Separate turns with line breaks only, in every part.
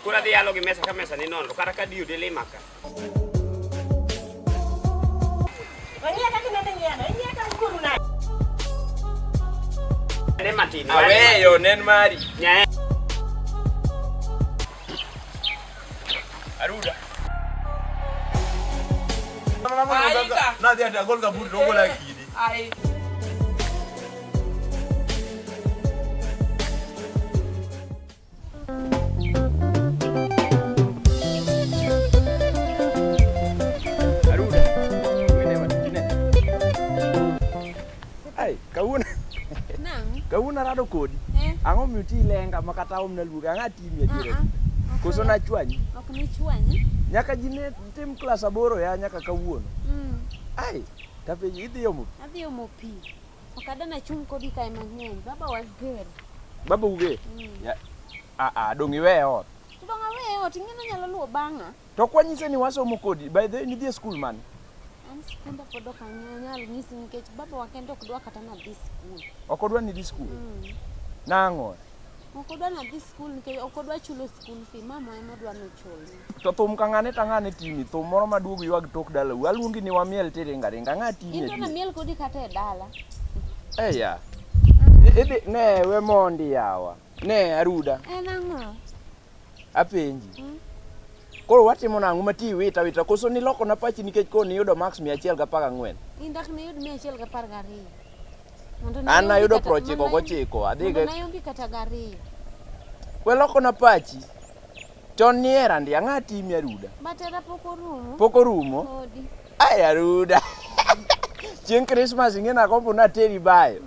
Koro adhi yalo gi mesa ka mesa ni nono, kata ka diyo dilima ka.
Ong'iya kaka inende ng'iyano, ing'iya ka ukuru nade?
Ne matin.
Aweyo nen mari.
Nyae.
Aruda.
Nadhi ati agol kaburi to ogola kidi.
Ai.
Aruda. Ai, kawuono
Nang'o?
kawuono arado kodi.
Eh?
Ang'o miyo ti lenga ma kata omna luoga? Ang'a timi adier?
Ah, ah.
Koso nachwanyi?
Ok nichwanyi.
Nyaka ji ne tim klas aboro ya nyaka kawuono.
Mm.
Ai, tapenji idhi omo pi.
Adhi omo pi. Ok adana chung' kodi kae mang'eny. Baba wager.
Baba uge.
Mm.
Ya. Ah ah, dong' iweye ot.
To dong' aweye ot, ing'e nonyalo luwo bang'a.
To ok wanyise ni wasomo kodi. By the way, nidhi e skul mane?
An skunda pod ok anyal nyisi nikech baba wa kende ok dwa kata nadhi skul.
Ok odwa ni idhi skul.
Mm.
Nang'o?
Ok odwa nadhi skul nikech ok odwa chulo skul fee. Mama ema odwa nochulne.
To thum ka ng'ane ta ng'ane timi, thum moro maduogo ywag tok dalau. Aluongi ni wamiel tiringa ringa, ng'a timi
In to
adier?
namiel kodi kata e dala.
Eya. Idhi ne we mondi yawa. Ne Aruda,
En ang'o?
apenji.
Mm.
Koro watimo nang'o ma ti iwita wita koso niloko na pachi nikech koro niyudo marks 114.
In dak niyud 112. Mondo
An
nayombi
nayudo
kata-
90
mondo
gochiko, adhi
mondo
ga
nayombi kata gariyo.
We loko na pachi. Chon nihera ndi, ang'a timi Aruda?
Batera pok orumo.
Pok orumo?
Podi.
Ai Aruda. Chieng' Christmas ing'e nagombo nateri bayo.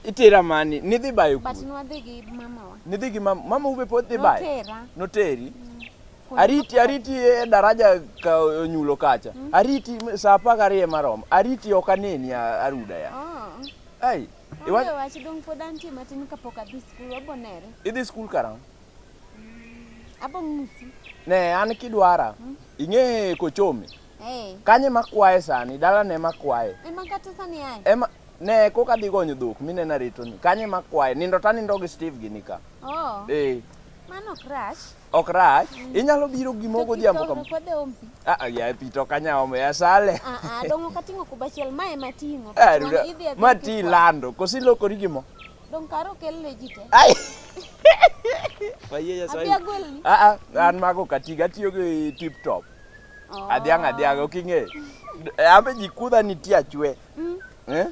Itera mani, nidhi bayo
But
kuo.
nwadhi gi mamawa.
Nidhi gi mama, mama ube pod dhi bayo?
Notera.
Noteri.
Kuonde
Ariti,
mapok-
ariti e daraja ka onyulo kacha. Ariti sa 12 maromo. Ariti ok aneni Aruda ya.
Oh.
Ai,
Onge
iwa,
wach dong' pod antie matin kapok adhi skul wabonere.
idhi skul karang'o?
Abo ng'isi.
Ne, an kidwara. Ing'e Kochome.
Eh.
Kanye makwaye sani, dalane makwaye.
Ema kata sani ae.
Ema ne koka adhi gonyo dhok mineno areto ni. Kanye makwaye, nindo tanindo gi Steve gini ka.
Oh.
Eh,
Mano ok rach.
ok rach. Inyalo biro gimo godhiambo kam.
Kodhi om pi.
Ah, ah, ya pi to kanya omo ya sale.
Ah ah, dong' ok ating'o kuba achiel, ma ema ating'o.
Eh,
But
Aruda,
wan idhi adhiya
ma ti
kikwa.
lando, koso ilokori gi mo.
Dong' kare okel ne ji te.
Ai. Wayie Nyasaye.
Abi agolni.
Ah, ah, an mago ok atigo, atiyo gi tip top.
Oh.
Adhiang' adhiang' ok ing'e. Ambe ji kudha ni ti achwe.
Mm.
Eh?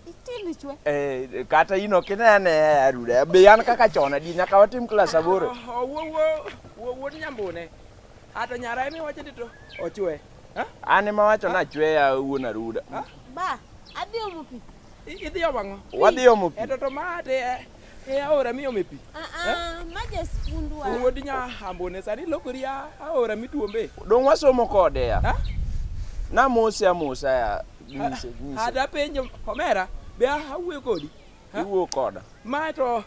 Itindo chwe.
Eh, kata in ok ine ane Aruda. Be an kaka chon adi nyaka watim klas aboro.
Wuo wuod nyambune. Ato nyara emi wacho ni to ochwe. Ha?
An ema wacho ni achwe ya wuon Aruda.
Ba, adhi omo pi.
Idhi omo ang'o?
Wadhi omo pi.
Eto to ma te e aora miome pi.
Ah ah, ma jaskundwa.
Wuod nyambune sani lokori aora mituombe.
Dong' wasomo kode ya.
Ha?
Namose amosa ya. Nyise, nyise.
Ada penjo omera be awuoyo kodi. Ha?
Iwuo koda.
Ma to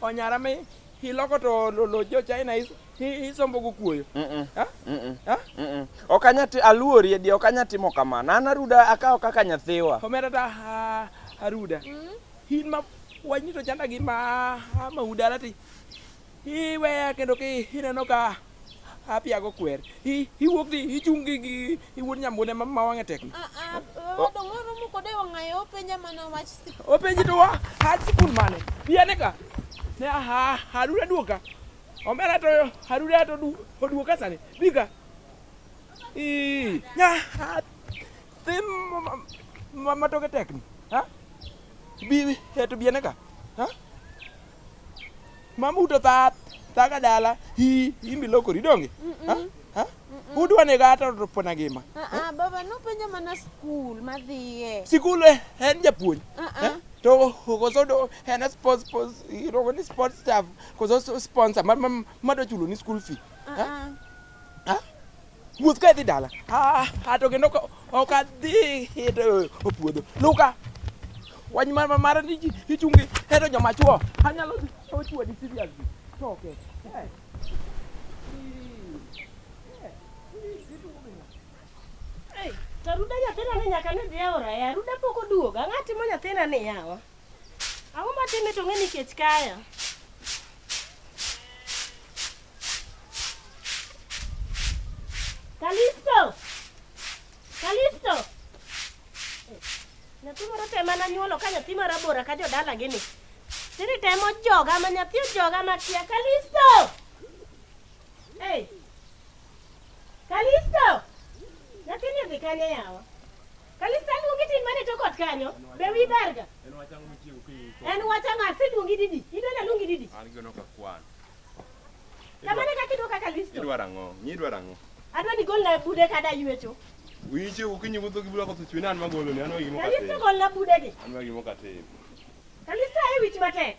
onyara mi iloko to lo jo China isombo go kuoyo.
Mm-mm.
Ha?
Mm-mm.
Ha?
Mm-mm. Ok anya ti aluori edi ok anya timo kamano. An Aruda akawo kaka nyathiwa.
Omera ta Aruda. In ma wachni to chanda gi ma ma udala ti iweya kendo ki ineno ka apiago kwer. Iwuok ti ichung' gi gi iwuod nyambune ma ma wang'e tekni.
Ah ah, dong' waromo kode e wang'ayo openja mana wach sikul.
Openji to wa ha sikul mane? Bi ane ka. Ne ha Aruda duoka. Omera to Aruda to du oduoka sani. Bi ka. Ii, nya thi ma ma toke tekni. Ha? Bi to bi ane ka. Ha? Mamuto tha thaga dala hi imbi lokori donge? Ha? Ha? Udwa nega to to pona ngima.
Ah ah, baba nopenja mana skul madhiye.
Sikul en japuonj.
Ah ah.
To koso do en sports sports iluongo ni sports staff koso sponsor ma ma ma dwa chulo ni school fee.
Ah ah.
Ha? Wuoth ka idhi dala. Ah, ah to kendo ok adhi to opuodho. Luka. Wach mar mar ni ichungi hero joma chuo. Anyalo ochwadi seriously. Toke. Eh.
Ei, to Aruda nyathina ni nyaka ne dhi aora e Aruda pok oduogo. Ang'o timo nyathina ni yawa? Ang'o matime to ng'e ni kech kaya? anyuolo ka nyathi marabora ka jodala gini. Tini temo joga ma nyathi ojoga ma kia Kalisto. Hey. Kalisto. Nyathini odhi kanye yawa? Kalisto aluongi tin mane tok ot kanyo. Be wi berga?
En wach ang'o michiwo ki
En wach ang'o aseluongi didi? Idwa naluongi didi?
An gino ka kwan.
Kamano e kaka idwoka Kalisto.
Idwaro ang'o? Nyi idwaro ang'o?
Adwa ni golna bude kada ywecho.
Wiyi chiewo gokinyi wuotho gi bura koth ochwe ni an magoloni, an wagi mok
Kalisto
atim.
golna budegi.
An wagi mok atim.
Kalisto ae wich matek.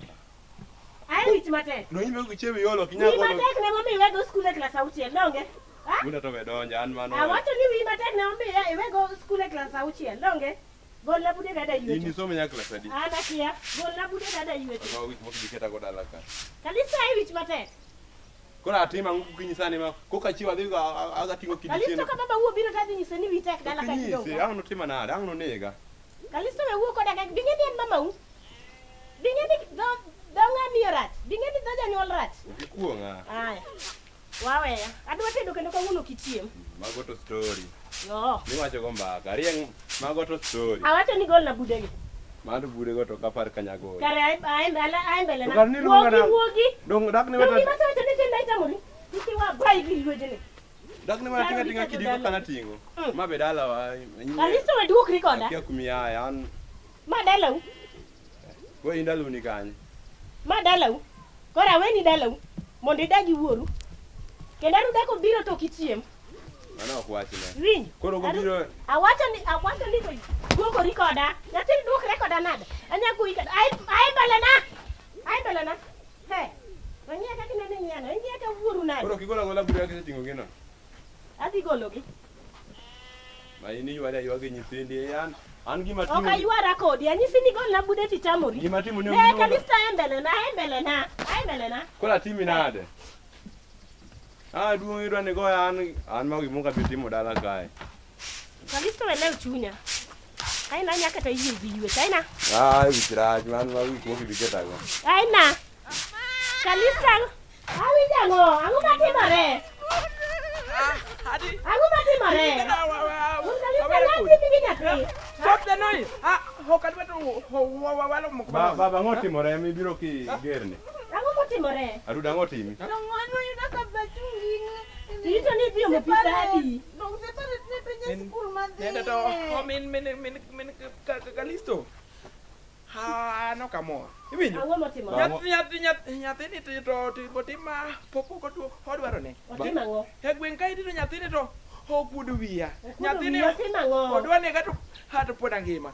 Ae wich matek.
Donge ibe kichiewo iolo ok inyal
Wiyi
golo.
matek ne momiyo iwego skul e klas auchiel, donge? Ha?
Bunda to we donjo, an mano.
Awacho ni wiyi matek ne omiyo iwego skul e klas auchiel, donge? Golna bude dada
In
ywecho.
isomo nyaka klas adi?
An akia. Golna bude dada ywecho.
Akawo gik moko ibiketa go dala ka.
Kalisto ae wich matek.
Koro atim ang'o gokinyi sani ma koka achiewo adhi ating'o kidi
Kalisto
chien.
ka baba wuo biro tadhi nyise ni wiyi tek dala ka
Okinyise,
kidong.
ang' notima nade? Ang' nonega.
Kalisto we wuo koda ka bing'e ni en mamau. Bing'e ni dho dho ng'a miyo rach. Bing'e ni dho janyuol rach.
Ok ikuong'a.
Aya. Waweya. Adwa tedo kendo kawuono ok ichiem.
Mago to story.
No.
Miwacho go mbaka. Rieng' mago to story.
Awacho ni golna budegi.
Mano bude go to ok apar kanyagolo.
Kare ae mbele
To
na.
kar niluonga
Wuogi
nang'o?
wuogi.
Dong dak ne
Dong
weta
gima asewacho ni tinda itamori. Kik iwa bai gi lweteni.
dak ne weta tinga tinga kidi kaka nating'o.
Mm.
Ma be dalawa.
Kalisto we duokri koda.
Akia kumiaye an
Ma dalau.
go in daluni kanye.
Ma dalau. Koro aweni dalau. Mondo idag gi wuoru. Kendo aruda kobiro to ok ichiem.
Mano ok wachne.
Iwinjo?
Koro gobiro
Awacho ni to duokori koda. Nyathini duokre koda nade? Anya goyi koda. Ae mbele na. Ae mbele na. He. Wang'iya kaka ineno ing'iyano. Ing'iya ka wuoru nade?
Koro kigolo agola bude kaka iseting'o gino.
Adhi gologi.
Ma in iywari aywa gi nyithindi an gima
Ok
timo
aywara kodi. Anyisi ni golna bude titamori.
gima timo ni
Ne,
ok iluonga.
Kalisto ae mbele na, ae mbele na, ae mbele na.
Koro atimi nade? Ah duong' idwa ni goya an mago gik moko abi timo dala kae.
Kalisto we lew chunya. Aina anya kata yie dhi ywech. Aina.
Ah wich rach man mago gik moko ibi ketago.
Aina. Kalisto. Awinjo ang'o? Ang'o matimore?
Ati.
Ang'o matimore? Un Kalisto ng'a timi gi nyathi?
Stop the noise. Ah, ok adwa to walo moko.
Baba ang'o timore mibiro ki gerni?
Ang'o motimore?
Aruda ang'o timi?
Dong wan wayudo ka bachungi
Tirito ni idhi omo pi sa adi?
Dong separate ne penjo sikul madhi.
Nende to oh, min Kalisto. Ha, no kamor. Iwinjo?
Ang'o motimore?
Nyathi nyathi nyathi nyathini to to tim ma pok pok odwaro ne.
Otimo ang'o?
E gweng' ka idhi to nyathini to okuodo wiya.
Okuodo
Nyathini
wiyi, otimo ang'o?
odwa nega to ha to pod angima.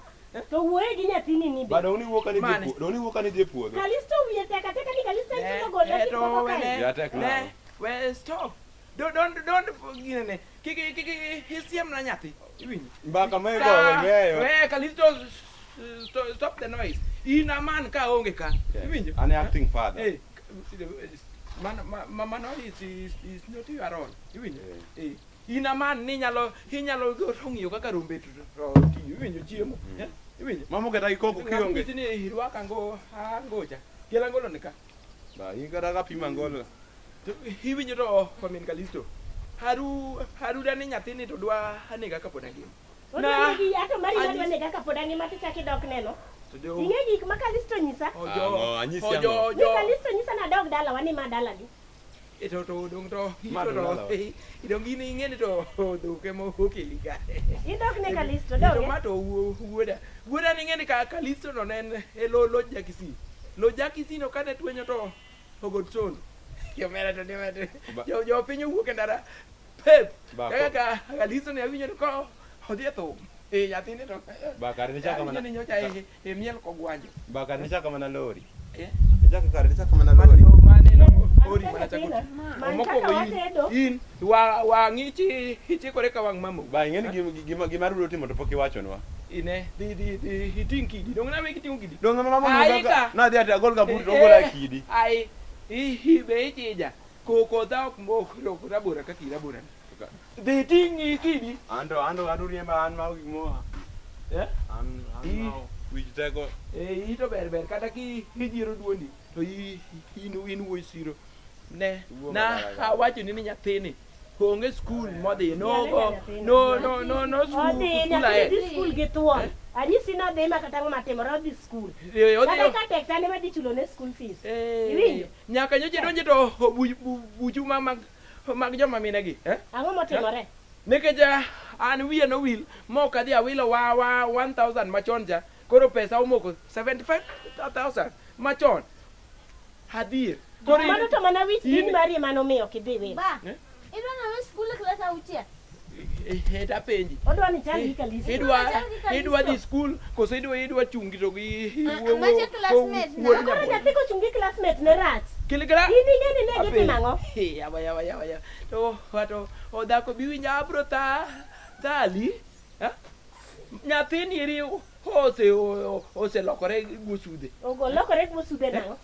To wuoye gi nyathini ni be.
Ba dong' niwuok ka nidhi e
Mane?
puodho. Dong' niwuok ka nidhi e puodho.
Kalisto wiye tek ateka ni Kalisto
Ne,
itimo golna
ne,
gik
to
moko
we
kae.
ne,
Ya tek
ne,
nang'o?
we stop. Don't gine ne. Kik kik isiem na nyathi. Iwinjo?
Mbaka ma igoyo
Ka-
ing'eyo.
We Kalisto stop the noise. In a man ka onge ka. Iwinjo?
An e acting father.
Eh, mano mano is not your role. Iwinjo? Eh. In a man ni nyalo inyalo ng'iyo kaka rombe to tiyo. Iwinjo chiemo. Eh? Iwinjo?
Mamo kata gi koko
Ng'ato
kionge.
nyisi ni irwak ango angocha. Kel angolo ni ka.
Ba in kata ka pimo angolo.
To iwinjo to min Kalisto. Haru haruda ni nyathini to dwa nega kapod angima.
Odwa negi ato mari
anyis-
madwa nega kapod angima tichak idok neno.
To jo
Ing'e gik ma Kalisto nyisa?
ojo
Ang'o, anyisi
ojo
ang'o?
Ni
ojo
Kalisto nyisa nadog dalawa ni ma dalagi.
E to to dong to
Ma
to
to dalawa.
to idong in ing'e ni to dhok ema okeli ka.
Idok ne Kalisto,
To
donge?
ma to wuoda. Wuoda ni ing'e ni ka Kalisto to ne en e lo lo jakisi. Lo jakisi no kane twenyo to ogot sondo. Jomera to ne
Ba-
jo jo piny owuok e ndara pep.
Ba-
Kaka ka Kalisto ne awinjo ni ko odhi e thum. Eh nyathini to.
Ba kare nichako
Awinjo
mana
ni nyocha e miel kogwanjo.
ba kare nichako mana lori.
Eh?
Nichako kare nichako mana lori.
Mane no ori mana chako.
Man kaka
Mokwongo
watedo.
in wa wang'i chi ichikore ka wang' mamau.
Ba ing'e ni gima Arudo otimo to pok iwachonwa.
Ine dhi dhi dhi iting' kidi. Dong' nawe kiting'o kidi.
Dong' mama
Aika.
nadhi ati agol gambut to ogola kidi.
Ai i be ichija. Koko dha ok mok ok rabora kaka irabora. Dhi iting' kidi.
Anto anto anto riemba an ma gik mo.
Eh?
An an
I-
ma wich teko.
Eh ito ber ber kata ki ijiero duondi to i in wuoyi siro. Ne
Wuo
na
magalagala.
awacho ni nyathini onge skul modhi no
Nyathini,
go
nyathini.
no no no no skul
Odhi
skul
nyathini
ae.
dhi skul gi thuon. Anyisi ni odhi ma kata ang'o matimore odhi skul.
Eh, odhi-
Kata ka tek to an ema adhi chulo ne school fees.
Eh,
Iwinjo?
Nyaka nyocha idonje to buchu mag joma mine gi. Eh?
Ang'o motimore?
Nikech an wiya nowil mok adhi awilo wa 1000 machon cha. Koro pesa omoko 75,000 machon. Adhier. Koro in-
Mano to mana wich
in-
din mari ema nomiyo ok idhi wil.
Ba,
Eh?
idwa nawe skul e klas auchiel.
Eh, tapenji.
Odwa ni chal gi Kalisi.
Idwa dhi skul koso idwa chungi to gi
Macha classmate na.
wuod
Koro
nyaboyo.
nyathi kochung' gi classmate ne rach.
Kilikla.
In ing'e ni ne gitimo ang'o?
Yawa yawa yawa yawa. To wato odhako bi winja abro tha thali. Ha? Nyathini eri ose oselokore gosudhe.
Olokore gosudhe nang'o?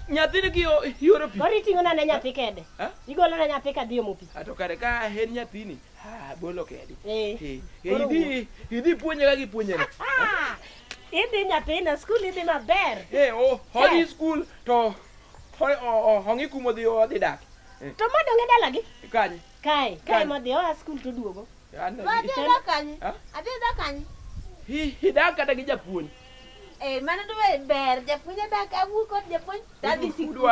Nyathini gi ioro pi.
Koro iting'o na ne nyathi kede.
Ha?
Igolo na nyathi kadhi omo pi.
Ato kare ka en nyathini, ha bolo kedi.
Eh.
Eh,
Koro
idhi puonje kaka ipuonje no.
Ah! Idhi nyathina skul idhi maber.
Eh, odhi skul to ong'i kuma odhi dak.
To modong' e dalagi?
Kanye?
Kae, kae
Kanye?
modhi oa skul to duogo.
Ba adhi dak kanye?
Ha?
Adhi dak kanye?
Idak kata gi japuonj.
Eh, mano dwe ber. Japuonj adak awuok kod japuonj to adhi sikul.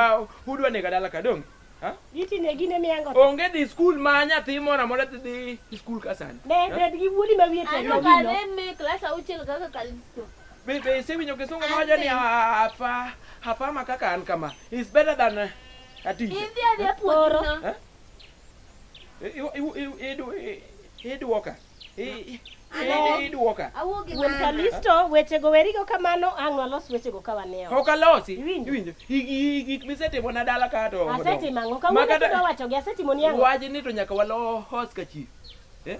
Udwa nego dala ka dong'. Ha?
Itine gine miyango.
Onge dhi skul ma nyathi moro amora dhi skul ka sani.
Ne bed gi wuodi ma wiye tek
An ok
wino.
arem e klas auchiel kaka Kalisto.
Be isewinjo kisungu mawacho ni afa ma kaka an kama is better than a teacher.
Idhi adhiya puonjri no.
Eh? Idwoka. Idwoka.
Awuok gi
Wuon
mama.
Kalisto, wechego werigo kamano ang' walos wechego ka wane ot.
Ok alosi.
Iwinjo?
Iwinjo. Gik misetimo na dala ka to.
Asetimo ang'o?
Ma
Kawuono
kata-
kidwa wacho gi asetimo ni ang'o?
Wach ni to nyaka walos ka chief. Eh?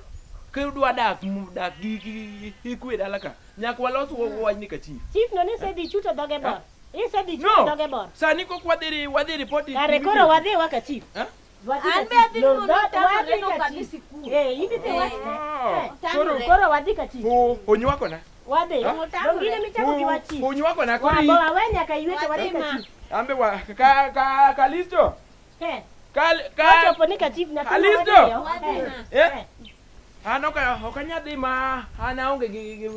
Kidwa dak dak gi kwe dala ka. Nyaka walos wach ni ka chief.
Chief no nisedhi chuto dhoge bor. Isedhi chuto
No.
dhoge bor.
Sani kok wadhi report.
Kare koro wadhi wa ka chief.
Eh?
Wadhi ka
An be
chief.
adhi
Lor
luongo
dhoot,
tamore
wadhi
no
ka
ok adhi
chief.
sikul.
Eh, in idhi wach te.
Oh,
Eh,
Koro
Koro wadhi ka chief.
onywako na.
Wadhi.
Ha?
Dong gine michako gi wach chief.
Onywako na koro.
Wabo awe nyaka ywecho wadhi ka
Wadhi
chief.
Ambe wa ka ka Kalisto.
Eh,
Kal ka
Ochopo ni ka chief nyathi ma
Kalisto!
wadhiyo.
Wadhi
Eh,
ma.
Eh? An ok anyal dhi ma an aonge gi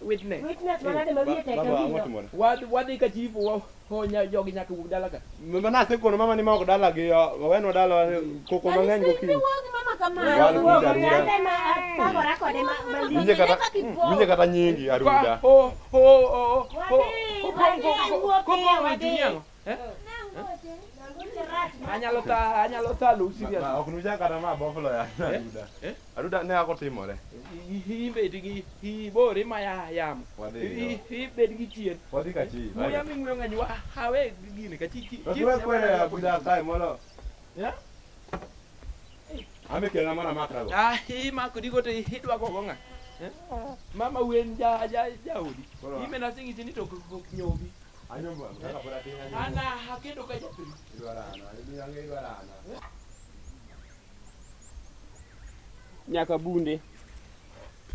witness.
Witness manade ma wiye tek
Baba, ang'o
awinjo.
timore?
Wadhi ka chief onya jogi nyaka wuog dala ka.
Mana asekono mama ni ma ok dala gi owenwa dala koko mang'eny
Kalisto
gokinyi.
iwuo gi mama kamano.
Wan
Wuog
kucha Aruda.
ng'ate ma athagora kode malich.
Winje kata winje kata nyingi Aruda.
Ka o o o o
Wadhi, wadhi, wuo piyo, wadhi.
Anyalo tha anyalo thalo serious.
Ma ok nuchak kata ma boflo ya Aruda.
Eh?
Aruda ne ako timore.
Ibet gi ibor imaya yamo.
Wadhi.
Ibet gi chien.
Wadhi ka chief.
Muya ming'weyo ng'eny wa awe gini ka chi chi.
Tuwe kwere Aruda kae molo.
Ya?
Ame kelna mana makrago.
Ah, imako digo to idwa gogo ng'a? Eh? Mama wen ja ja jaodi.
Koro-
Imena singisi ni to ok nyombi.
Anyombo kaka pod atin anyombo.
An akendo ka jathri.
Idwaro ana, idwaro idwaro ana.
Nyaka bunde.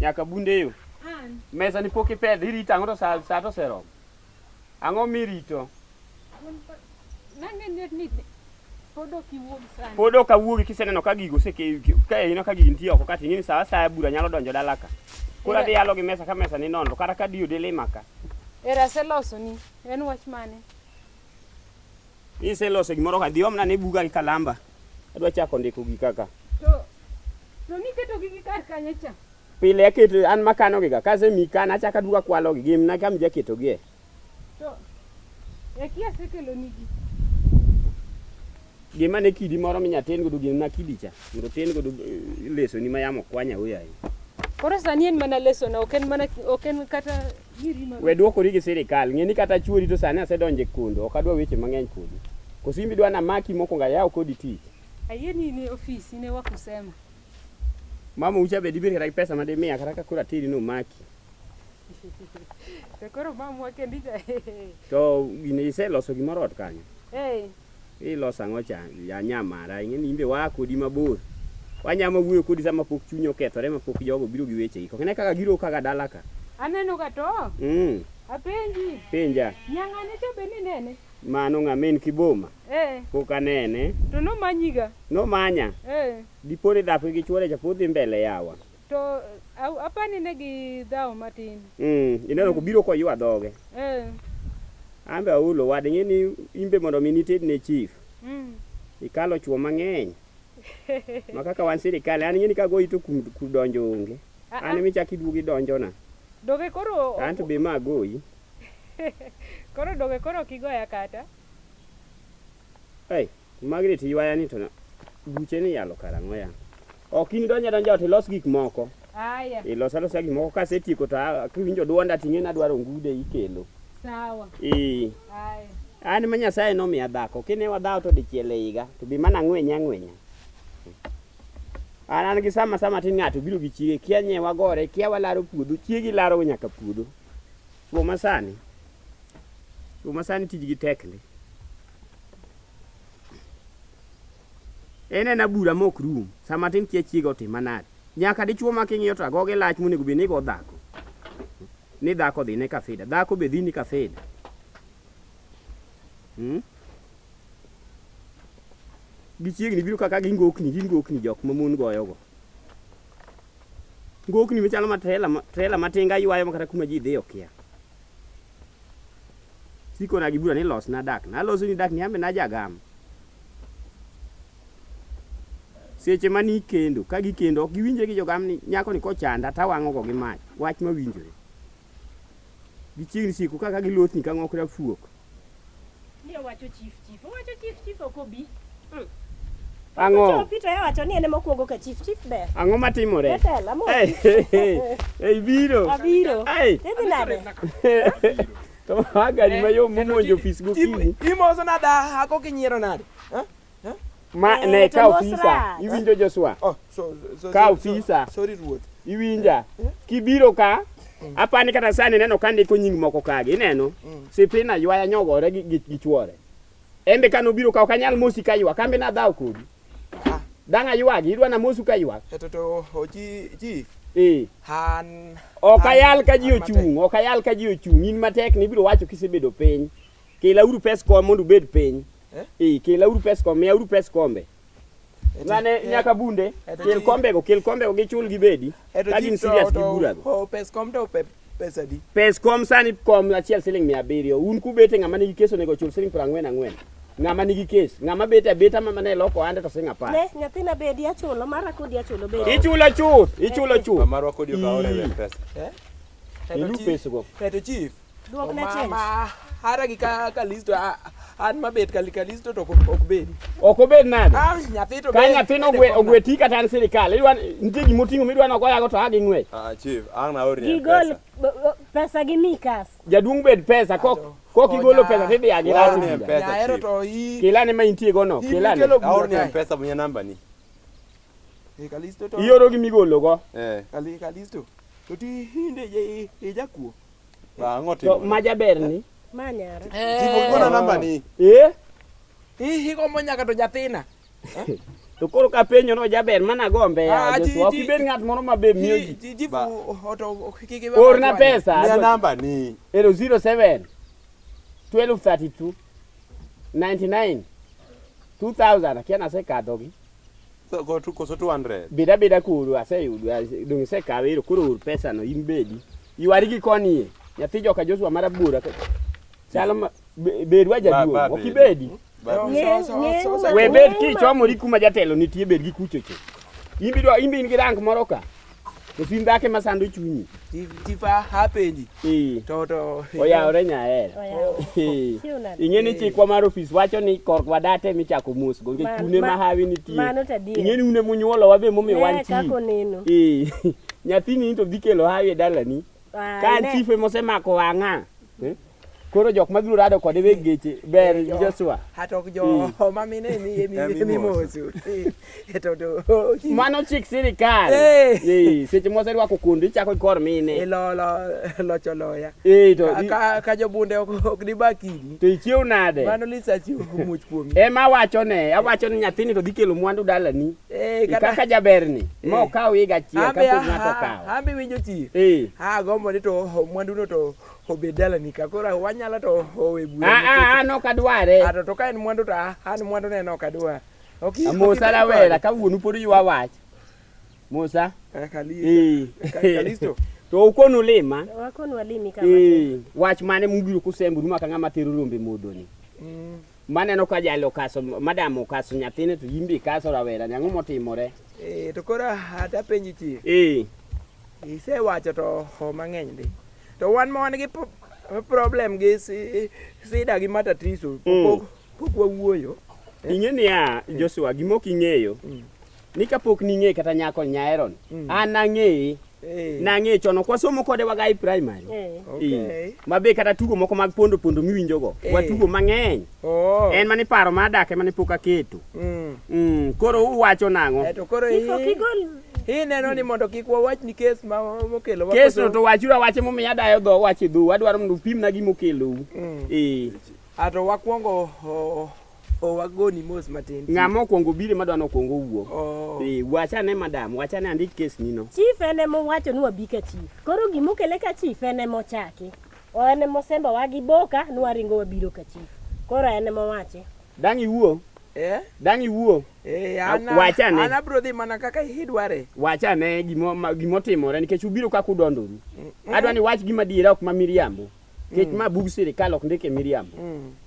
Nyaka bunde yo.
An.
Mesa ni pok ipedho, irito ang'o to sa to oseromo. Ang'o mirito?
Nang'e ni pod ok iwuog sani.
Pod ok awuogi kiseneno ka gigo oseke ka ineno ka gigi nitie oko ka ting'e ni sa asaya bura nyalo donjo dala ka. Koro adhi yalo gi mesa ka mesa ni nono kata ka diyo delima ka.
Ero aselosoni. En wach mane?
Iseloso gimoro ka dhi omna ne buga gi kalamba. Adwa chako ndiko gika ka.
To niketogi gi kar kanye cha?
Pile aketo an makano giga kasemi kano achako aduogo akwalogi gimna kama jaketogie.
To eki asekelonigi.
Gima ne kidi moro minya ten godo gimna kidi cha mondo ten godo lesoni ma yamo kwanya oyaye.
Koro sani en mana lesona, ok en mana ok en kata giri ma.
We duokori gi sirikal, ng'e ni kata chuori to sani asedonjo e kondo, ok adwa weche mang'eny kodi. Koso in be idwa namaki mokwongo ayaw kodi tich.
Ayie ni in e ofis, in e wakusema.
Mama ucha be dibed kata gi pesa madimiya kata ka koro ateri nomaki.
To koro mamwa kendi cha.
To gini iseloso gimoro ot kanyo.
Eh,
Iloso ang'o cha ya nyamara, ing'e ni in be waa kodi mabor. Wanyamo wuoyo kodi sama pok chunyi okethore ma pok jogo biro gi wechegi. Ok ine kaka giro kaka dala ka.
aneno ka to apenji
Penja,
nyang'ane cha be ninene?
mano ng'ama en kiboma.
Eh,
Pok anene.
to nomanyiga.
Nomanya.
Eh,
Dipo ni dhako gi chuore cha pod dhi mbele yawa.
To apani ne gidhawo matin.
Ineno kobiro koywa dhoge.
Eh.
An be aolo wad ing'e ni imbe mondo mi nited ne chief. Ikalo chuo mang'eny. Ma kaka wan sirikal an ing'e ni kagoyi to kum donjo onge. An emichako iduogo idonjona.
Doge koro
An to be ma agoyi.
Koro doge koro ok igoya kata.
Ei, Margaret ywaya ni to buche ni yalo karang'o ya. Ok in donja donja ot ilos gik moko.
Aya.
Ilos alosa gik moko kasetieko to kiwinjo duonda ting'e ni adwaro ngude ikelo.
Sawa.
Ee.
Aya.
An ma Nyasaye nomiya dhako, kine wadhawo to dichiel e higa, to be mana ng'wenye ang'wenya. An an gi sama sama tin ng'ato biro gi chiege, kia nye wagore, kia walaro puodho, chiegi laro nyaka puodho. Chwo masani, chwo masani tijgi tek ndi. En ena bura mok rum, sama tin kia chiega otima nade. Nyaka dichuo ma king'iyo to agoge lach monego bed ni igo dhako. Ni dhako dhi ne kafida, dhako be dhi ni kafida. Gichiegni biro kaka gingokni, gingokni jok ma mon goyogo. Ngokni machalo ma trela, trela matinga ywayo ma kata kuma ji dhiye okia. Sikona gi bura ni losna dak. Naloso ni dak ni ambe najagam. Seche mane ikendo, ka gikendo ok giwinjre gi jogam ni nyako ni kochanda tawang'o go gi mach. Wach mawinjore. Gichiegni siko kaka gilothni ka ng'ok rafuok.
Ni owacho chief chief. Owacho chief chief ok obi.
Ang'o?
Ochopi to owacho ni en ema okuongo ka chief chief ber.
Ang'o matimore?
Jatelo, amor.
Ei, ei, biro.
Abiro.
Ei.
Idhi nade?
To ma gari mayom momonjo ofis gokinyi.
Imoso nade ako kinyiero nade? Eh? Eh?
Ma
Eh,
ne
to
ka
mos
ofisa.
rach.
Iwinjo Joshua?
Oh, so, so,
Ka
so,
ofisa.
Sorry ruoth.
Iwinja? Kibiro ka, apani kata sani ineno ka ndiko nying moko kagi, ineno? Sipina ywaya nyogore gi, gi, gi chuore. En be kane obiro ka ok anyal mosi ka ywak, an be nadhaw kodi.
Ah.
Dang' aywagi, idwa namosu ka ywak?
To to ochi chief.
Eh.
Han
Ok
han-
ayal ka ji
han matek.
ochung', ok ayal ka ji ochung', in matek ni ibiro wacho kisebedo piny. Kelauru pes kom mondo ubed piny.
Eh?
Eh, kelauru pes kom, miyauru pes kombe. Ng'ane nyaka bunde,
eto
kel
chi-
kombego, kel kombego gichul gibedi.
Eto
Ka gin
chief to-
serious gi
to-
burago.
oh, pes kom to pesa di.
Pes kom sani kom achiel siling 700. Un kubete ng'ama nigi kes onego chul siling 44 ang'wen. Ng'ama nigi kes, ng'ama bet abeta ma mane loko ohande to siling 10.
Ne, nyathina bedi achulo, mara kodi achulo bedi.
Ichulo chuth, ichulo chuth.
Marwa kodi ok aore e M-Pesa.
Eh?
Ilu pesgo.
Eto chief.
Duokna change.
Ma hara gi ka Kalisto an mabet Kalisto to ok bedi.
Ok obed nade?
Ah, nyathi to
Ka
bed-
nyathino
bed e
ogwe
kom
ogwe ti kata an sirikal, idwa nitie gimoting'o midwa nogoyago to a gi ng'wech.
Ah, chief, ang' naorni
Gigol
M-Pesa.
pesa gi mi kas.
Jaduong' bed pesa, kok kok igolo pesa tidhi a gi rach.
Aorni
e bura.
M-Pesa,
Nyaero
chief.
to i
Kelane ma intie go no,
i-
kelane.
ikelo bura
Aorni
kae.
M-Pesa miya namba ni.
Eh, Kalisto to
Ioro gi migologo.
Eh.
Kalisto. To ti inde je i jakuo.
Ba ang'o
To
timo?
ma jaber ni.
Ma nyara.
Chief, ok gona namba ni.
Eh?
Igombo nyaka to nyathina.
To koro kapenjo no jaber mana gombe ya
Ah,
Joshua, ok
ji-
ibed ng'at moro ma be miyo ji.
Ji ji
Ba.
to kik iwe
Orna
wachwane.
pesa.
Miya namba ni.
Ero 07 12 32 99 2000 akia nasekadhogi.
So, go to, koso 200.
Bed abeda kuru aseyudo dong' isekawe ero koro or pesa no in bedi. Ywari gi koni e. Nyathi joka Joshua marabora ka- chalo ma bedwa
Ba-
jaduong'
ba
ok
bedi.
ibedi.
Ba-
Ng'eng-
So- so-
ng'eng'
so-
ma-
We bed
ng'eng' ma-
kichomori kuma jatelo nitie bed gi kucho cho. In bidwa in be in gi rank moro ka. To sin dhako ema sando chunyi.
Chief apenji.
Eh.
To to
Oyawore nyahera.
Oyawo.
Eh.
Chiw nade?
Ing'e ni chikwa mar ofis wacho ni korkwa date michako mos go nikech kune ma hawi nitie.
Mano to adier.
Ing'e ni une munyuolowa be momiyo wan
Ne,
chief.
kaka oneno.
Eh. Nyathini to dhi kelo hawi e dalani.
Ah,
Ka an
ne.
chief ema osemako wang'a. Eh? Koro jok mabiro rado kode weg geche ber Joshua.
Hatok jo ma mine mi mi mi mosu. To to
Mano chik sirikal.
Eh.
Eh, seche moserwako kondo ichako ikor mine.
Ilo lo locho loya.
Eh, to
Ka ka jobunde ok ok dibakini.
to ichiew nade?
Mano lisachi omuoch kuomi.
Ema awacho ne, awacho ni nyathini to dhi kelo mwandu dalani.
Eh,
Kaka jaberni, ma okaw higa achiel
Ambe
kapok ng'ato okawo.
ambe winjo chief.
Eh.
Ah, gombo ni to mwandu no to obed dalani ka koro wanyalo to owe bura.
Ah, ah, an ok adware.
Ah, to to ka en mwandu to an mwandu ne ok adwar. Ok
Amosa rawera ka wuonu pod ywa wach. Musa.
Eh, Kali.
Eh.
Kalisto.
To ukonu lima.
Wakonu walimi kama. Eh.
Eh, wach mane mubiro kusemboru maka ng'ama tero rombe modho ni. Maneno ka jali okaso, madam okaso nyathine to in be ikaso rawera ni ang'o motimore?
Eh, to koro adapenji chief.
Eh.
Isewacho to ho mang'eny ndi. To wan ma wan gi problem gi sida gi matatizo pok pok wawuoyo.
Ing'e niya, Joshua, gima ok ing'eyo, ni kapok ning'e kata nyako nyaeron, an nang'eye, nang'eye chon ok wasomo kode wagai primary.
Okay.
Ma be kata tugo moko mag pondo pondo miwinjogo, watugo mang'eny.
Oh.
En mane paro mar dak ema ne pok aketo. Koro uwacho nang'o?
Eh, to koro
Chief, ok igol
ineno ni mondo kik wawach ni kes ma mokelo
Kesno to wachuru awacha momiyo adayo dho wach e dhou. Adwaro mondo upimna gima okelou. Eh.
Ato wakwongo wagoni mos matin.
Ng'ama okwongo biro ema dwa ni okwong owuo.
Oh.
Eh, wachane madam, wachane andik kes nino.
Chief en ema owacho ni wabi ka chief. Koro gimokele ka chief en ema ochaki. O en ema osembowa gi boka ni waringo wabiro ka chief. Koro en ema owache.
Dang' iwuo?
Eh?
Dang' iwuo?
Eh,
Wachane.
An abro dhi mana kaka idware.
Wachane gimotimore nikech ubiro kaka udondoru. Adwa ni wach gima adiera ok ma miriambo. Nikech ma bug sirikal ok ndike miriambo.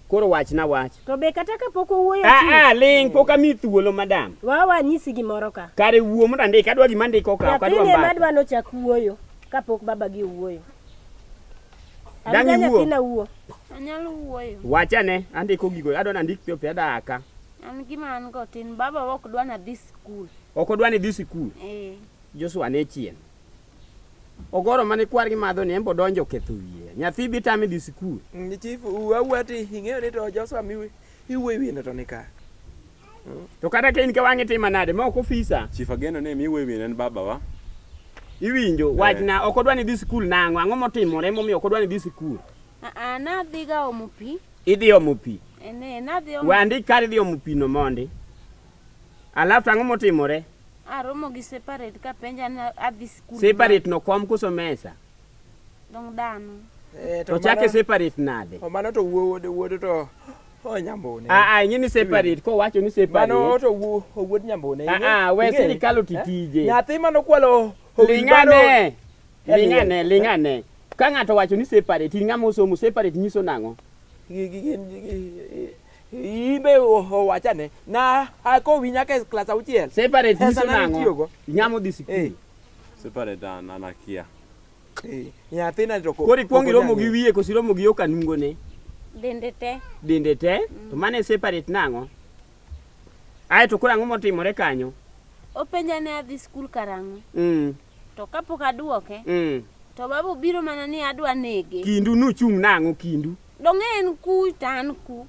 Koro wachna wach.
To be kata kapok owuoyo
Ah,
chief,
ah, ling' pok amiyi thuolo madam.
wa wanyisi gimoro ka.
Kare wuo mondo andik, adwa gima andiko ka, ok adwa
Nyathini ema
mbaka.
adwa nochak wuoyo kapok babagi owuoyo.
Dang'
Aruga
iwuo?
nyathina wuo.
Anyalo wuoyo.
Wachane, andiko gigo, adwa ni andik piyo piyo adaka.
An gima an go tin, baba ok dwa nadhi skul.
Ok odwa ni idhi sikul.
Eh.
Joshua ne chien. Ogoro mane kwargi madho ni en bo donjo ketho wiye. Nyathi bi tame dhi sikul.
Chief, wuo ti ing'eyo ni to Joshua mi iwuoyo wiye to ni ka.
To kata ka in ka wang'e tima nade, ma ok ofisa.
Chief ageno ni miwuoyo wiye en babawa.
Iwinjo, wachna, ok odwa ni idhi sikul nang'o? Ang'o motimore momiyo ok odwa ni idhi sikul?
Ah, nadhi ga omo pi.
Idhi omo pi.
Ne, nadhi omo
We andik kar idhi omo pi no mondi. Alafu to ang'o motimore?
Aromo gi separate ka penja ni adhi skul.
Separate no kom koso mesa?
Dong dhano.
Eh,
To chake separate nade?
Mano to wuod wuod to o nyambone.
Ah, ah, ing'e ni separate, kowacho ni separate.
Mano to wuod nyambone.
Ah, ah, we
Ing'e?
sirikal oti
Eh?
tije.
Nyathi manokwalo
Ling'ane. Ling'ane, ling'ane. Ka ng'ato wacho ni separate, in ng'ama osomo separate nyiso nang'o?
Imbe owachane na akowi nyaka e klas auchiel.
Separate
Pesa
nyiso
na
nang'o?
nitiyogo.
Ng'ama odhi sikul.
Separate an an akia.
Nyathina to
Koro ikwong
ok
iromo
onyal
gi
ng'eyo.
wiye koso iromo gi yo kanungone?
Dende te.
Dende te? To mano e separate nang'o? Ae to koro ang'o motimore kanyo?
Openja ni adhi skul karang'o. To kapok aduoke, to baba obiro mana ni adwa nege.
Kindu nuchung' nang'o kindu?
Dong en ku to an ku.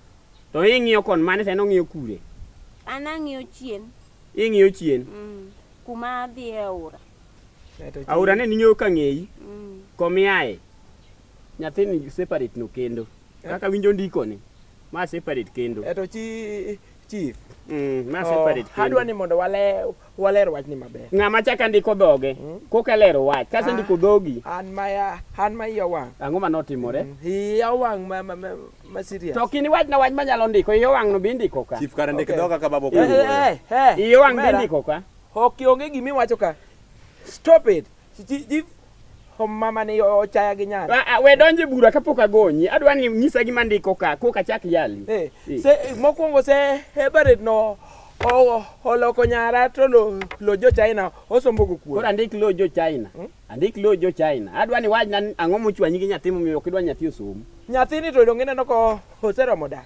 To ing'iyo kon mane to en ong'iyo kure?
An ang'iyo chien.
Ing'iyo chien.
Kuma adhi e aora.
Aora ne ning'eyo ka ng'eyi. Komiae. Nyathini separate no kendo. Kaka winjo ndiko ni. Ma separate kendo.
Eh, to chi chief.
Ma separate kendo.
Adwa ni mondo wale waler wachni maber.
Ng'ama chaka ndiko dhoge. Koka lero wach. Kasendiko dhogi.
An ma an ma iya wang'.
Ang'o manotimore?
Iya wang' ma ma ma, ma serious.
To kini wachna wach manyalo ndiko. Iye wang' no be indiko ka.
Chief kare ndik
Okay.
dhoga ka baba
Eh, eh, eh,
Iye wang' be
omera.
indiko ka.
Ok onge gimiwacho ka. Stop it. Chief mama ni ochaya gi nyara.
Ah, ah, we donjo e bura kapok agonyi. Adwa ni nyisa gima ndiko ka koka achak yali.
Eh, se mokwongo se Everett no oloko nyara to lo jo China osombo go kuon.
Koro andik lo jo China. Andik lo jo China. Adwa ni wachna ni ang'o mochwanyi gi nyathi momiyo ok idwa nyathi osom.
Nyathini to donge ineno ko oseromo dak.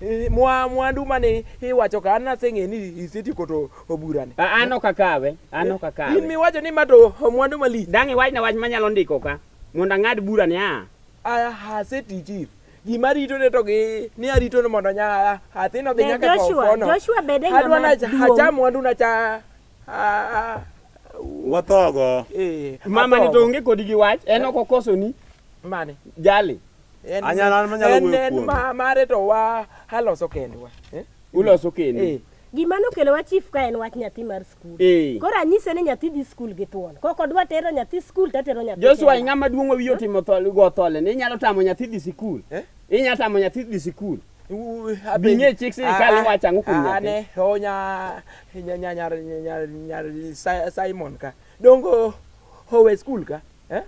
Eh? Mwandu mane iwacho ka an naseng'e ni isetieko to oburani.
Ah, An ok akawe. An ok akawe.
In miwacho ni ma to mwandu malich.
Dang' iwachna wach manyalo ndiko ka mondo ang'ad bura ni a.
Aseti chief. Gima rito ne to gi ni arito ni mondo nya athino dhi
Ne,
nyaka e
Joshua,
form four no.
Joshua bede
Adwa
ng'ama
na
duong'.
acham mwandu na cha
Wathogo.
Eh,
Mama ni to
athogo.
onge kodi gi wach. En ok okosoni.
Mane?
Jali.
Anyalo an manyalo wuoyo
en
kuome.
mare to wa aloso kendwa. Eh?
Uloso kendu.
Eh.
Gima nokelowa chief ka en wach nyathi mar skul.
Eh.
Koro anyise ni nyathi dhi skul gi thuon. Kok odwa tero nyathi skul tatero nyathi.
Joshua
kenda.
ng'ama duong' ma wiye otimo thol go thole ni inyalo tamo nyathi dhi sikul.
Eh?
Inyalo tamo nyathi dhi sikul. Bing'e chik sirikal ni wacho ang'o kuom nyathi.
Ane o nya nya nya nyar nyar nyar Simon ka. Dongo owe skul ka. Eh?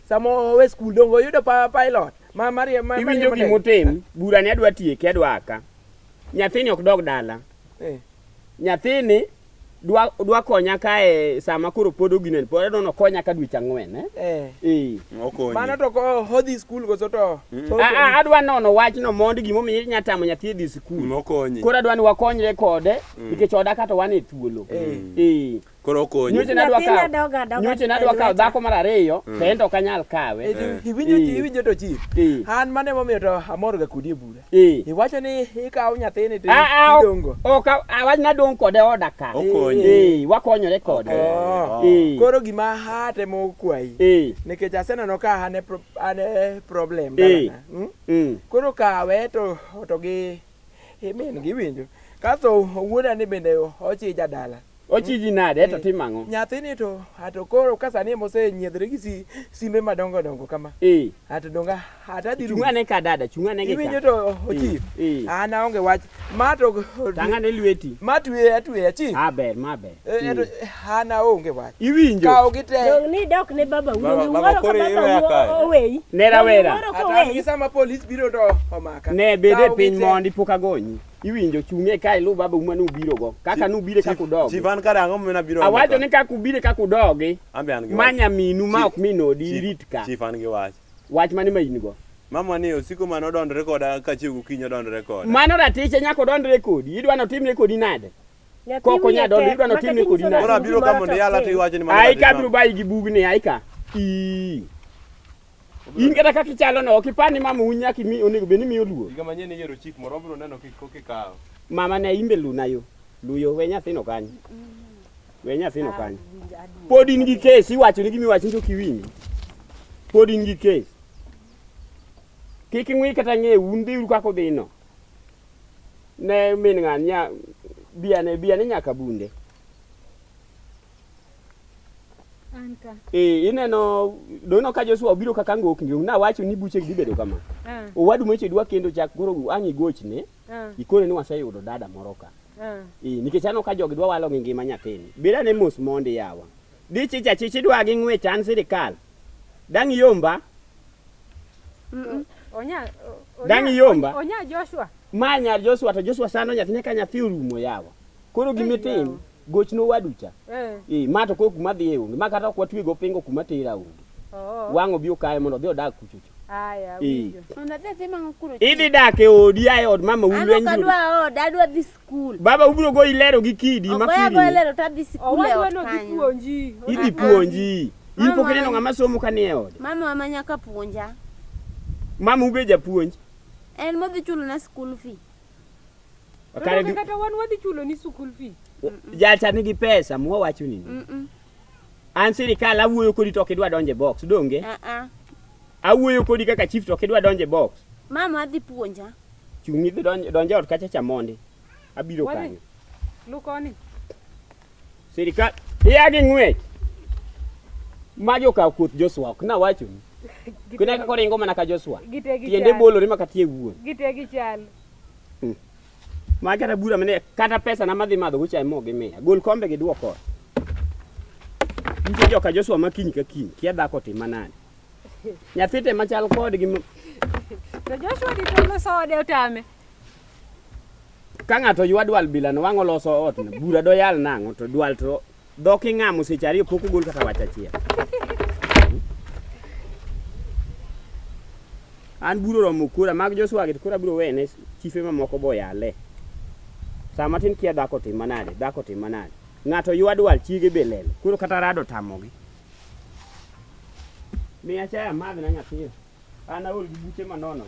Sama owe skul dongo oyudo pa pilot. Ma marie ma
Iwinjo gimotim, bura ni adwa tieke adwa aka. Nyathini ok dog dala.
Eh.
Nyathini dwa dwa konya kae sama koro pod oginen pod adwa nokonya ka dweche ang'wen eh?
Eh.
Eh.
Okonyi.
Mano to ko odhi skul koso to.
Ah, ah, adwa nono wachno mondi gimomiyo inya tamo nyathi e dhi skul.
Okonyi.
Koro adwa ni wakonyre kode nikech oda ka to wan e thuolo. Eh.
Koro okonyi.
Nyocha nadwa
Nyathina
kawo
doga adoga
nyocha nadwa kawo
e lweta.
dhako mar ariyo to en to ok anyal kawe.
Eh, Iwinjo
Eh.
iwinjo to chief.
Eh.
An mane momiyo to amor ga kodi e bura.
Eh.
Iwacho ni ikawo nyathini to
Ah, ah, ok-
idongo.
ok awach nadong' kode e oda ka.
Okonyi.
Eh, wakonyore kode.
Oh.
Eh.
Koro gima atemo kwayi.
Eh.
Nikech aseneno ka an e an e problem
Eh.
dalana. Mm?
Mm.
Koro kawe to to gi min giwinjo. Kasto wuoda ni bende ochija dala.
Ochiji nade to tim ang'o?
Nyathini to ato koro ka sani ema osenyiedhore gi si, simbe madongo dongo kama.
Eh.
Ato donga ata dhi
Chung' ane ka dada, chung' ane gi ka.
Iwinjo to ochief.
Eh.
An aonge wach. Ma to
Tang' ane lweti.
ma twe atweya chief.
Ah ber, ma ber.
Eh,
Eh.
to an aonge wach.
Iwinjo?
Kaw gi te.
Dong' ni dok ne baba
Baba-
wuon
baba
wuoro ka
koro
baba
iweya kae.
oweyi.
Ne rawera.
Wuoro
Ata an
koweyi.
gi sama polis biro to omaka.
Ne bed e
Kaw gi
piny
te.
mondi pok agonyi. Iwinjo chung'e ka iluw baba uma nubiro go. Kaka nubire kaka udogi.
Chief an kare ang'o momiyo nabiro
Awacho ni kaka ubire kaka udogi.
An be an gi
Ma
wach.
nyaminu ma ok min odi
Chief-
irit ka.
Chief an gi wach.
Wach mane ma in go?
Mama ni osiko mane odondore koda kachiew gokinyi odondore koda.
Mano ratiche nyaka odondre kodi. Idwa notimre kodi nade?
Nyathi
Koko
wiye
nya donjo,
tek,
idwa
ma
notimne
kata
kodi
inyiso
nade?
Koro
ng'ato
abiro ka
gimoro
mondo
to
iyala
ok
to
tim.
iwacho ni mano
Aika
ratich
abiro bayi gi bugni aika. Ii. In kata kaka ichalo no ok ipar ni mama un nyaka imi onego bed ni imiyo luor.
Higa manyien iyiero chief moro wabiro neno kikawo.
Mama ne imbe luna yo. Luyo we nyathino kanyo. We nyathino kanyo. Pod in gi kes iwacho ni gima iwacho ni to ok iwinji. Pod in gi kes. Kik ing'i kata ng'e un dhiuru kaka udhino. Ne min ng'ani nya biane biane nyaka bunde.
An ka.
Eh, ineno dono ka Joshua obiro kaka ngokni, nawacho ni buche dhi bedo kama.
Ah,
Owadu moche dwa kendo chak koro ang' igochne,
ah,
ikone ni waseyudo dada moro ka.
ah.
Eh, nikech aneno ka jogi dwa walo gi ngima nyathini. Bed ane mos mondi yawa. Dhi chich achich idwa gi ng'wech an sirikal. Dang' iyomba,
Onya
Dang' iyomba.
Onya Joshua.
Ma nyar Joshua to Joshua sando nyathine ka nyathi orumo yawa. Koro gimitim, gochne owadu cha.
Eh.
Eh, ma to koro kuma dhiye onge. Ma kata ok watwe gopingo kuma tera onge.
Oh.
Wang' obi okawe mondo odhi odag kuchocho.
Aya,
Eh.
winjo.
Mondo adhi atim ang'o kuro?
Idhi dak e odi ae od mama
An
ulweny
ok
biro.
adwa oda, adwa dhi skul.
Baba ubiro goyi lero gi kidi
Ok
ma
oya goyo
kwiri.
lero to adhi skul e
Owadwa
ot
no dhi
kanyo.
puonji.
Idhi puonji. In pok
Mama.
ineno ng'ama somo ka ni e ode.
Mama ema nyaka puonja.
Mama ube japuonj.
En modhi chulona school fee.
Kare
Kare kata wan wadhi chulo ni school fee.
Jalcha nigi pesa mwa wacho nini?
Mm-mm.
An sirikal awuoyo kodi to ok idwa donjo e box, donge?
Ah, ah.
Awuoyo kodi kaka chief to ok idwa donjo e box.
Mama adhi puonja.
Chung' idhi donj e ot kacha cha mondi. Abiro
Wadhi.
kanyo.
Lukoni.
Sirikal iya gi ng'wech. Magi okawo koth Joshua ok nawachoni. Kine kaka oringo mana ka Joshua.
Gite gi
Tiende
chal.
bolore ma katie wuon.
Gite gi chal.
Ma kata bura mane kata pesa na madhi madho go chai mo gi miya. Gol kombe gi duok ot. Nitie joka Joshua ma kiny ka kiny, kia dhako tima nade. Nyathi te machal kodgi
To Joshua di to loso ode otame.
ka ng'ato ywa dwal bila no wang' oloso ot no, bura doyal nang'o to dwal to dhok ing'amo seche ariyo pok ogol kata wach achiel. An bura oromo kora mag Joshua gi to koro abiro wene chife mamoko bo yale. Sama tin kia dhako tima nade, dhako tima nade. Ng'ato ywa dwal chiege be lelo. Koro kata rado tamogi. Miya chai amadhna nyathina. An aol gi buche manono.